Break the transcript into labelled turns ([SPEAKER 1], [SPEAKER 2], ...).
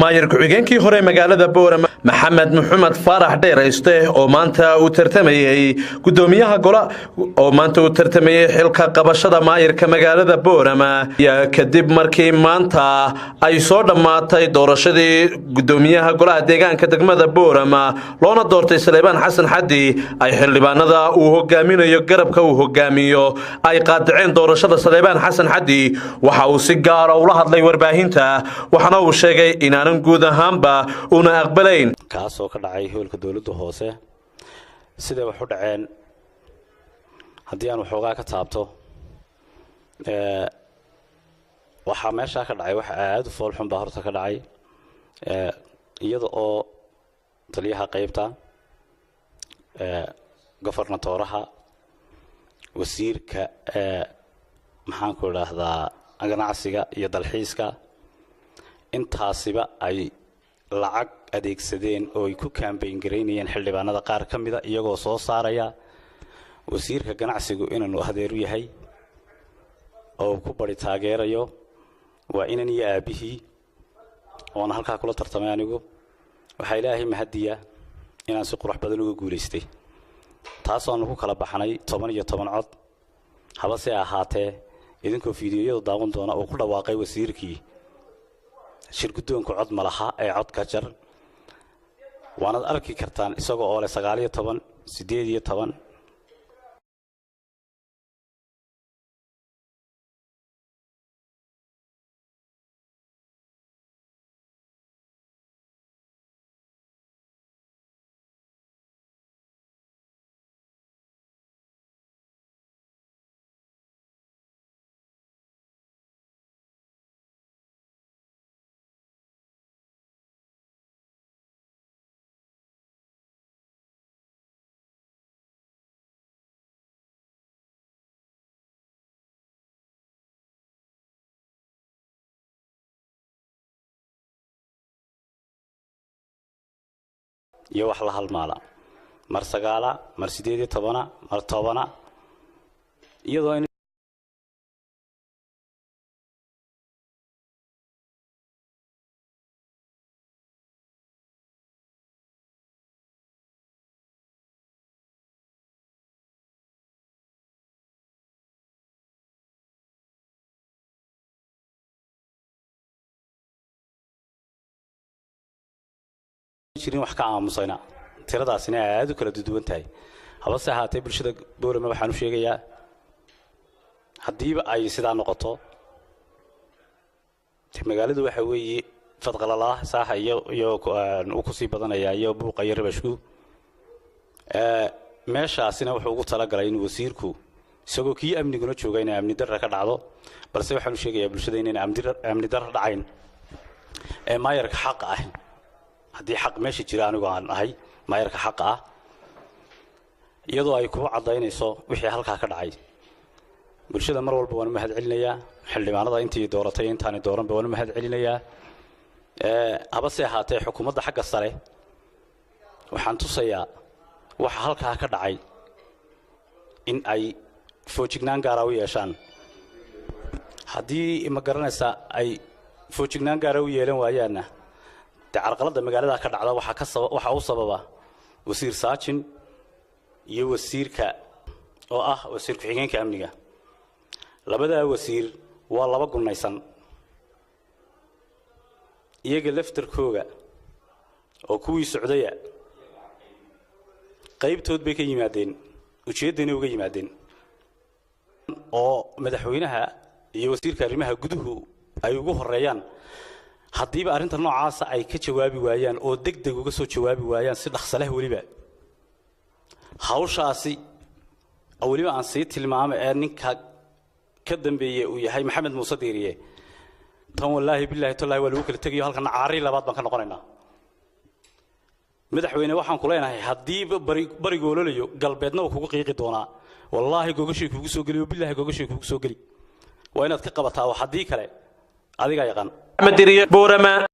[SPEAKER 1] Maayar ku-xigeenkii hore magaalada Boorama, Maxamed Maxamed Faarax Dheerayste, oo maanta uu tartamayey gudoomiyaha gola, oo maanta uu tartamayey xilka qabashada maayarka magaalada Boorama, kadib markii maanta ay soo dhammaatay doorashadii gudoomiyaha golaha deegaanka degmada Boorama, loona doortay Saleebaan Xasan Xaddi, ay xildhibaanada uu hogaaminayo garabka uu hogaamiyo ay qaadaceen doorashada Saleebaan Xasan Xaddi, waxa uu si gaara ula hadlay warbaahinta, waxaana uu sheegay inaanan guud ahaanba una aqbalayn.
[SPEAKER 2] Kaasoo ka dhacay hoolka dowladda hoose. Siday wax u dhaceen haddii aan waxoogaa ka taabto, waxaa meeshaa ka dhacay wax aada u foolxun baa horta ka dhacay, iyada oo taliyaha qeybta, gofernatooraha, wasiirka maxaanku idhaahdaa ganacsiga iyo dalxiiska, intaasiba ay lacag adeegsadeen oo ay ku kaambayn garaynayeen xildhibaanada qaar ka mida, iyagoo soo saaraya wasiirka ganacsigu inaanu adeeru yahay oo ku bari taageerayo, waa inan iyo aabbihii, oona halkaa kula tartamay. Anigu waxaa Ilaahay mahadiya inaan si qurux badan uga guulaystay, taasoonu ku kala baxnay 10 iyo 10 cod. Habase ahaatee, idinkoo fiidiyoyadu daawan doona, uu ku dhawaaqay wasiirkii shir guddoonku cod ma laha ee cod ka jar. Waanaad arki kartaan isagoo oo leh 19, 18. Iyo wax la halmaala, mar 9-a, mar 18-a, mar 10-a, iyadoo in jirin wax ka aamusayna, tiradaasina aada u kala duduwan tahay. Habase ahaatee, bulshada Boorama waxaan u sheegayaa, haddiiba ay sidaa noqoto, magaaladu waxa weeye fadqalalaa saaxa iyo uu kusii badanayaa iyo buuqa iyo rabashku. Meeshaasina wuxuu ugu talagalay in wasiirku isagoo kii amniguna jooga inay amni darra ka dhacdo. Balse waxaan u sheegayaa bulshada inayna amni darra dhacayn ee maayarka xaqa ah, haddii xaq meesha jira, anigu aan ahay maayarka xaqa ah, iyadoo ay kuu caddaynayso wixii halkaa ka dhacay. Bulshada mar walba waan u mahad celinayaa, xildhibaanada intii dooratay, intaani dooranba waan u mahad celinayaa. Habase ahaatee, xukuumadda xagga sare waxaan tusayaa waxa halkaa ka dhacay in ay foojignaan gaara u yeeshaan. Haddii, ma garanaysaa, ay foojignaan gaara u yeelan waayaanna, dee carqaladda magaalada ka dhacda waxaa ka saba waxaa u sababa wasiir Saajin iyo wasiirka oo ah wasiir ku-xigeenka amniga. Labadaa wasiir waa laba gunnaysan iyaga laftarkooga oo kuwii socdaya qaybtood bay ka yimaadeen, ujeeddayna uga yimaadeen, oo madaxweynaha iyo wasiirka arrimaha guduhu ay ugu horeeyaan. Haddiiba arrinta noocaasa ay ka jawaabi waayaan oo deg deg uga soo jawaabi waayaan si dhaqsaleh, weliba hawshaasi weliba aan sii tilmaamay ee ninka ka dambeeye uu yahay Maxamed Muuse Diiriye, tan wallaahi bilaahi tallahi waa lagu kala tegayo. Halkana caari labaad baan ka noqonaynaa. Madaxweyne, waxaan ku leenahay, haddiiba bari barigu ololayo, galbeedna uu kugu qiiqi doonaa. Wallaahi gogashay kugu soo geli oo bilaahi gogashay kugu soo geli. Waa inaad ka qabataa, oo haddii kale adigaa yaqaan.
[SPEAKER 1] Axmed Diriye, Boorama.